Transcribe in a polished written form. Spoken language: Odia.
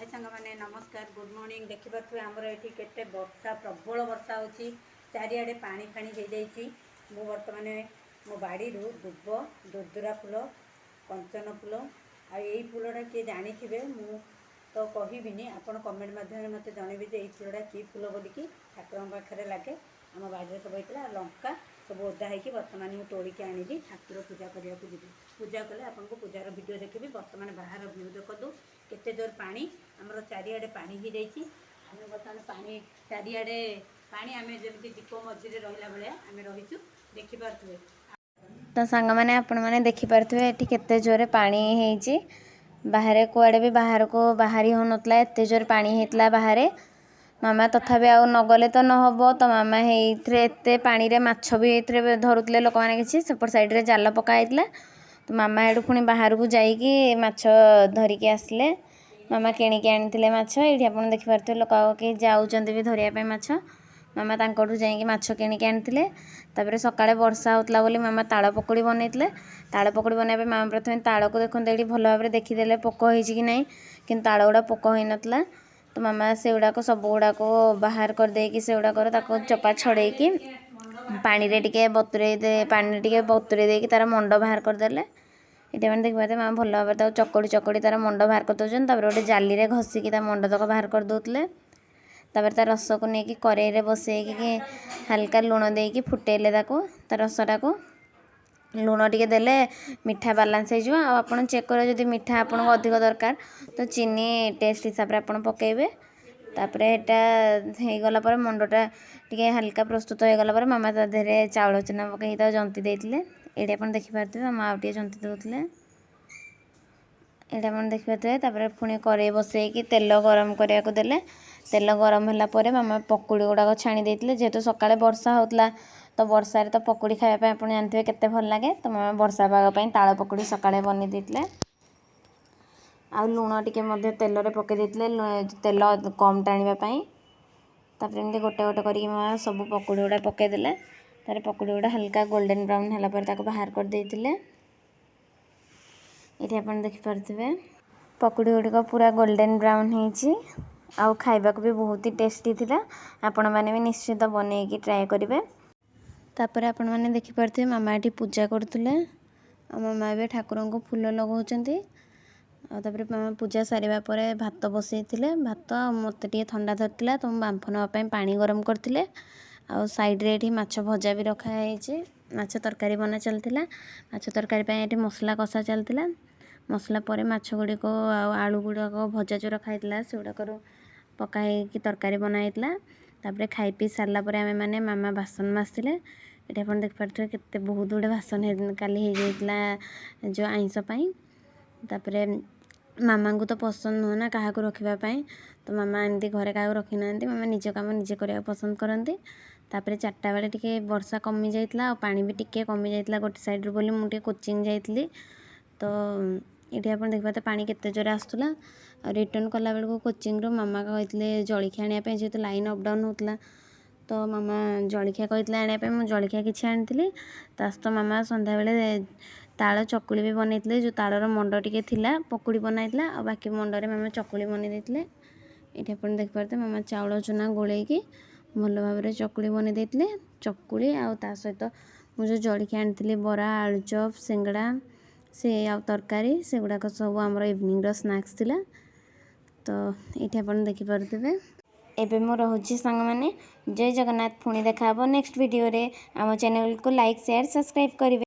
ହାଇ ସାଙ୍ଗମାନେ, ନମସ୍କାର, ଗୁଡ଼୍ ମର୍ଣ୍ଣିଂ। ଦେଖିପାରୁଥିବେ, ଆମର ଏଠି କେତେ ବର୍ଷା, ପ୍ରବଳ ବର୍ଷା ହେଉଛି। ଚାରିଆଡ଼େ ପାଣି ଫାଣି ହେଇଯାଇଛି। ମୁଁ ବର୍ତ୍ତମାନ ମୋ ବାଡ଼ିରୁ ଦୁବ, ଦୁର୍ଦୁରା ଫୁଲ, କଞ୍ଚନ ଫୁଲ ଆଉ ଏଇ ଫୁଲଟା କିଏ ଜାଣିଥିବେ, ମୁଁ ତ କହିବିନି, ଆପଣ କମେଣ୍ଟ ମାଧ୍ୟମରେ ମୋତେ ଜଣେଇବେ ଯେ ଏଇ ଫୁଲଟା କି ଫୁଲ ବୋଲିକି। ଠାକୁରଙ୍କ ପାଖରେ ଲାଗେ। ଆମ ବାଡ଼ିରେ ସବୁ ହେଇଥିଲା। ଆଉ ଲଙ୍କା ସବୁ ଓଦା ହେଇକି ବର୍ତ୍ତମାନ ମୁଁ ତୋଳିକି ଆଣିଲି। ଠାକୁର ପୂଜା କରିବାକୁ ଯିବି। ପୂଜା କଲେ ଆପଣଙ୍କୁ ପୂଜାର ଭିଡ଼ିଓ ଦେଖିବି। ବର୍ତ୍ତମାନ ବାହାର ଭିଉ ଦେଖନ୍ତୁ, କେତେ ଜୋର ପାଣି। ଆମର ଚାରିଆଡ଼େ ପାଣି ହେଇଯାଇଛି। ଆମେ ବର୍ତ୍ତମାନ ପାଣି, ଚାରିଆଡ଼େ ପାଣି, ଆମେ ଯେମିତି ଦ୍ୱୀପ ମଝିରେ ରହିଲା ଭଳିଆ ଆମେ ରହିଛୁ, ଦେଖିପାରୁଥିବେ। ତ ସାଙ୍ଗମାନେ, ଆପଣମାନେ ଦେଖିପାରୁଥିବେ, ଏଠି କେତେ ଜୋରେ ପାଣି ହେଇଛି ବାହାରେ। କୁଆଡ଼େ ବି ବାହାରକୁ ବାହାରି ହେଉନଥିଲା, ଏତେ ଜୋରେ ପାଣି ହେଇଥିଲା ବାହାରେ। ମାମା ତଥାପି ଆଉ ନଗଲେ ତ ନହେବ। ତ ମାମା ହେଇଥିରେ ଏତେ ପାଣିରେ ମାଛ ବି ଏଇଥିରେ ଧରୁଥିଲେ ଲୋକମାନେ କିଛି। ସେପଟ ସାଇଡ଼୍ରେ ଜାଲ ପକା ହେଇଥିଲା। ତ ମାମା ଏଠୁ ପୁଣି ବାହାରକୁ ଯାଇକି ମାଛ ଧରିକି ଆସିଲେ। ମାମା କିଣିକି ଆଣିଥିଲେ ମାଛ। ଏଇଠି ଆପଣ ଦେଖିପାରୁଥିବେ, ଲୋକ ଆଉ କେହି ଯାଉଛନ୍ତି ବି ଧରିବା ପାଇଁ ମାଛ। ମାମା ତାଙ୍କଠୁ ଯାଇକି ମାଛ କିଣିକି ଆଣିଥିଲେ। ତାପରେ ସକାଳେ ବର୍ଷା ହେଉଥିଲା ବୋଲି ମାମା ତାଳ ପକୁଡ଼ି ବନେଇଥିଲେ। ତାଳ ପକୁଡ଼ି ବନେଇବା ପାଇଁ ମାମା ପ୍ରଥମେ ତାଳକୁ ଦେଖନ୍ତୁ, ଏଇଠି ଭଲ ଭାବରେ ଦେଖିଦେଲେ ପୋକ ହେଇଛି କି ନାହିଁ। କିନ୍ତୁ ତାଳ ଗୁଡ଼ା ପୋକ ହେଇନଥିଲା। ତ ମାମା ସେଗୁଡ଼ାକ ସବୁ ଗୁଡ଼ାକ ବାହାର କରିଦେଇକି, ସେଗୁଡ଼ାକର ତାକୁ ଚୋପା ଛଡ଼େଇକି ପାଣିରେ ଟିକେ ବତୁରେଇ ଦେଇକି ତାର ମଣ୍ଡ ବାହାର କରିଦେଲେ। ଏଇଠି ମାନେ ଦେଖିପାରୁଥିବେ, ମାମା ଭଲ ଭାବରେ ତାକୁ ଚକଡ଼ି ଚକଡ଼ି ତାର ମଣ୍ଡ ବାହାର କରିଦେଉଛନ୍ତି। ତାପରେ ଗୋଟେ ଜାଲିରେ ଘଷିକି ତା ମଣ୍ଡ ତକ ବାହାର କରିଦେଉଥିଲେ। ତାପରେ ତା ରସକୁ ନେଇକି କରେଇରେ ବସେଇକି ହାଲକା ଲୁଣ ଦେଇକି ଫୁଟେଇଲେ ତାକୁ। ତା ରସଟାକୁ ଲୁଣ ଟିକେ ଦେଲେ ମିଠା ବାଲାନ୍ସ ହେଇଯିବ। ଆଉ ଆପଣ ଚେକ୍ କରିବେ, ଯଦି ମିଠା ଆପଣଙ୍କୁ ଅଧିକ ଦରକାର ତ ଚିନି ଟେଷ୍ଟ ହିସାବରେ ଆପଣ ପକାଇବେ। ତାପରେ ଏଇଟା ହେଇଗଲା ପରେ, ମଣ୍ଡଟା ଟିକେ ହାଲକା ପ୍ରସ୍ତୁତ ହେଇଗଲା ପରେ, ମାମା ତା ଦେହରେ ଚାଉଳ ଚୁନା ପକାଇକି ତାକୁ ଜନ୍ତି ଦେଇଥିଲେ। ଏଇଠି ଆପଣ ଦେଖିପାରୁଥିବେ, ମାମା ଆଉ ଟିକେ ଜନ୍ତି ଦେଉଥିଲେ। ଏଇଟା ଆପଣ ଦେଖିପାରୁଥିବେ। ତାପରେ ପୁଣି କରେଇ ବସେଇକି ତେଲ ଗରମ କରିବାକୁ ଦେଲେ। ତେଲ ଗରମ ହେଲା ପରେ ମାମା ପକୁଡ଼ି ଗୁଡ଼ାକ ଛାଣି ଦେଇଥିଲେ। ଯେହେତୁ ସକାଳେ ବର୍ଷା ହେଉଥିଲା, ତ ବର୍ଷାରେ ତ ପକୁଡ଼ି ଖାଇବା ପାଇଁ ଆପଣ ଜାଣିଥିବେ କେତେ ଭଲ ଲାଗେ। ତ ମାମା ବର୍ଷା ପାଗ ପାଇଁ ତାଳ ପକୁଡ଼ି ସକାଳେ ବନେଇ ଦେଇଥିଲେ। ଆଉ ଲୁଣ ଟିକେ ମଧ୍ୟ ତେଲରେ ପକାଇ ଦେଇଥିଲେ, ତେଲ କମ୍ ଟାଣିବା ପାଇଁ। ତାପରେ ଏମିତି ଗୋଟେ ଗୋଟେ କରିକି ମାମା ସବୁ ପକୁଡ଼ି ଗୁଡ଼ା ପକାଇଦେଲେ। ତାପରେ ପକୁଡ଼ି ଗୁଡ଼ା ହାଲକା ଗୋଲ୍ଡେନ୍ ବ୍ରାଉନ୍ ହେଲା ପରେ ତାକୁ ବାହାର କରିଦେଇଥିଲେ। ଏଇଠି ଆପଣ ଦେଖିପାରୁଥିବେ, ପକୁଡ଼ି ଗୁଡ଼ିକ ପୁରା ଗୋଲ୍ଡେନ୍ ବ୍ରାଉନ୍ ହେଇଛି ଆଉ ଖାଇବାକୁ ବି ବହୁତ ହି ଟେଷ୍ଟି ଥିଲା। ଆପଣମାନେ ବି ନିଶ୍ଚିତ ବନେଇକି ଟ୍ରାଏ କରିବେ। ତାପରେ ଆପଣମାନେ ଦେଖିପାରୁଥିବେ, ମାମା ଏଠି ପୂଜା କରୁଥିଲେ ଆଉ ମାମା ଏବେ ଠାକୁରଙ୍କୁ ଫୁଲ ଲଗାଉଛନ୍ତି। ଆଉ ତାପରେ ମାମା ପୂଜା ସାରିବା ପରେ ଭାତ ବସେଇଥିଲେ। ଭାତ ଆଉ ମୋତେ ଟିକେ ଥଣ୍ଡା ଧରିଥିଲା, ତ ମୁଁ ବାମ୍ଫ ନେବା ପାଇଁ ପାଣି ଗରମ କରିଥିଲେ। ଆଉ ସାଇଡ଼୍ରେ ଏଠି ମାଛ ଭଜା ବି ରଖା ହେଇଛି। ମାଛ ତରକାରୀ ବନା ଚାଲିଥିଲା। ମାଛ ତରକାରୀ ପାଇଁ ଏଠି ମସଲା କଷା ଚାଲିଥିଲା। ମସଲା ପରେ ମାଛ ଗୁଡ଼ିକ ଆଉ ଆଳୁ ଗୁଡ଼ାକ ଭଜା ଯେଉଁ ରଖା ହେଇଥିଲା, ସେଗୁଡ଼ାକରୁ ପକା ହେଇକି ତରକାରୀ ବନା ହେଇଥିଲା। ତାପରେ ଖାଇ ପିଇ ସାରିଲା ପରେ ଆମେମାନେ, ମାମା ବାସନ ମାଜିଥିଲେ। ଏଠି ଆପଣ ଦେଖିପାରୁଥିବେ, କେତେ ବହୁତ ଗୁଡ଼ିଏ ବାସନ କାଲି ହେଇଯାଇଥିଲା ଯେଉଁ ଆଇଁଷ ପାଇଁ। ତାପରେ ମାମାଙ୍କୁ ତ ପସନ୍ଦ ନୁହଁ ନା କାହାକୁ ରଖିବା ପାଇଁ। ତ ମାମା ଏମିତି ଘରେ କାହାକୁ ରଖିନାହାନ୍ତି। ମାମା ନିଜ କାମ ନିଜେ କରିବାକୁ ପସନ୍ଦ କରନ୍ତି। ତାପରେ 4ଟା ବେଳେ ଟିକେ ବର୍ଷା କମି ଯାଇଥିଲା ଆଉ ପାଣି ବି ଟିକେ କମି ଯାଇଥିଲା ଗୋଟେ ସାଇଡ଼୍ରୁ ବୋଲି ମୁଁ ଟିକେ କୋଚିଂ ଯାଇଥିଲି। ତ ଏଇଠି ଆପଣ ଦେଖିପାରୁଥିବେ, ପାଣି କେତେ ଜୋରେ ଆସୁଥିଲା। ଆଉ ରିଟର୍ଣ୍ଣ କଲାବେଳକୁ କୋଚିଂରୁ ମାମା କହିଥିଲେ ଜଳଖିଆ ଆଣିବା ପାଇଁ। ଯେହେତୁ ଲାଇନ୍ ଅପ୍ ଡାଉନ୍ ହେଉଥିଲା, ତ ମାମା ଜଳଖିଆ କହିଥିଲେ ଆଣିବା ପାଇଁ। ମୁଁ ଜଳଖିଆ କିଛି ଆଣିଥିଲି। ତା ସହିତ ମାମା ସନ୍ଧ୍ୟାବେଳେ ତାଳ ଚକୁଳି ବି ବନେଇଥିଲେ। ଯେଉଁ ତାଳର ମଣ୍ଡ ଟିକେ ଥିଲା, ପକୁଡ଼ି ବନାଇଥିଲା ଆଉ ବାକି ମଣ୍ଡରେ ମାମା ଚକୁଳି ବନେଇ ଦେଇଥିଲେ। ଏଇଠି ଆପଣ ଦେଖିପାରୁଥିବେ, ମାମା ଚାଉଳ ଚୁନା ଗୋଳେଇକି ଭଲ ଭାବରେ ଚକୁଳି ବନେଇ ଦେଇଥିଲେ। ଚକୁଳି ଆଉ ତା ସହିତ ମୁଁ ଯେଉଁ ଜଳଖିଆ ଆଣିଥିଲି, ବରା, ଆଳୁଚପ, ସିଙ୍ଗଡ଼ା ସେ ଆଉ ତରକାରୀ, ସେଗୁଡ଼ାକ ସବୁ ଆମର ଇଭିନିଂର ସ୍ନାକ୍ସ ଥିଲା। ତ ଏଇଠି ଆପଣ ଦେଖିପାରୁଥିବେ। ଏବେ ମୁଁ ରହୁଛି ସାଙ୍ଗମାନେ। ଜୟ ଜଗନ୍ନାଥ। ପୁଣି ଦେଖା ହେବ ନେକ୍ସଟ ଭିଡ଼ିଓରେ। ଆମ ଚ୍ୟାନେଲକୁ ଲାଇକ୍, ସେୟାର, ସବସ୍କ୍ରାଇବ୍ କରିବେ।